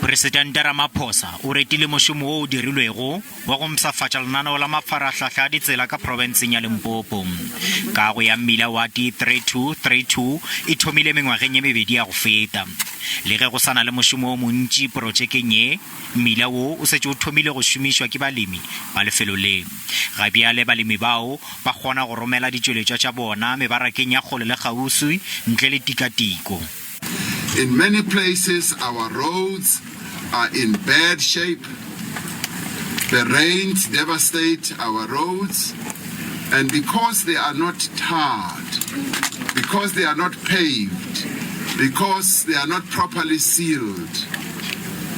Mopresidente Ramaphosa o retile mošomo wo o dirilwego wa go mpshafatša lenaneo la mafarahlahla a ditsela ka profenseng ya Limpopo. Kago ya mmila wa D3232 e thomile mengwageng ye mebedi ya go feta. Le ge go sa na le mošomo o montši protšekeng ye, mmila wo o šetše o thomile go šomišwa ke balemi ba lefelo le. Ga bjale balemi bao ba kgona go romela ditšweletšwa tša bona mebarakeng ya kgole le kgauswi ntle le tikatiko. In many places our roads are in bad shape, the rains devastate our roads and because they are not tarred, because they are not paved, because they are not properly sealed,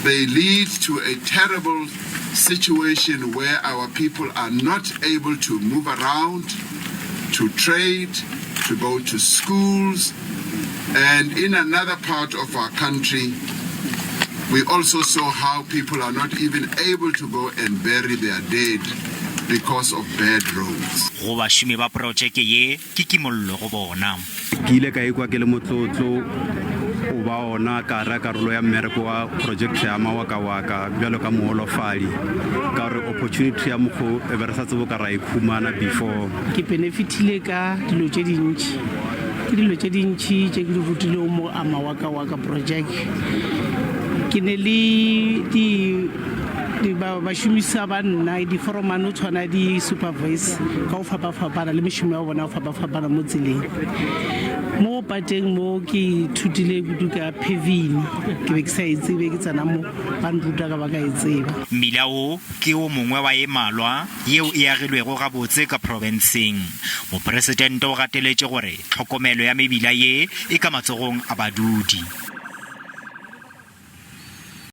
they lead to a terrible situation where our people are not able to move around, to trade, to go to schools, and in another part of our country, we also saw how people are not even able to go and bury their dead because of bad roads. Go bašomi ba protšeke ye, ke kimollo go bona. Ke ile ka ikwa ke le motlotlo go ba ona ka gare ga karolo ya mmereko wa project ya Mawakawaka bjalo ka mogolofadi ka gore opportunity ya mokgo e be re sa tsebe o ka ra e khumana before. Ke benefitile ka dilo tše dintši. Ke dilo tše dintši tše ke di rutilego mo Amawakawaka project. Ke ne le di di ba bašomisa ba nna diforomane o tshwana di supervise ka go fapafapana le mešomo ya bona go fapafapana mo tseleng. Mo pateng mo ke ithutile kudu ka paving, ke be ke sa e tsebe ke tsena mo ba nruta ka ba ka e tseba. Mmila wo ke wo mongwe wa e malwa yeo e agilwego gabotse ka profenseng. Mopresidente o gateletše gore tlhokomelo ya mebila ye e ka matsogong a badudi.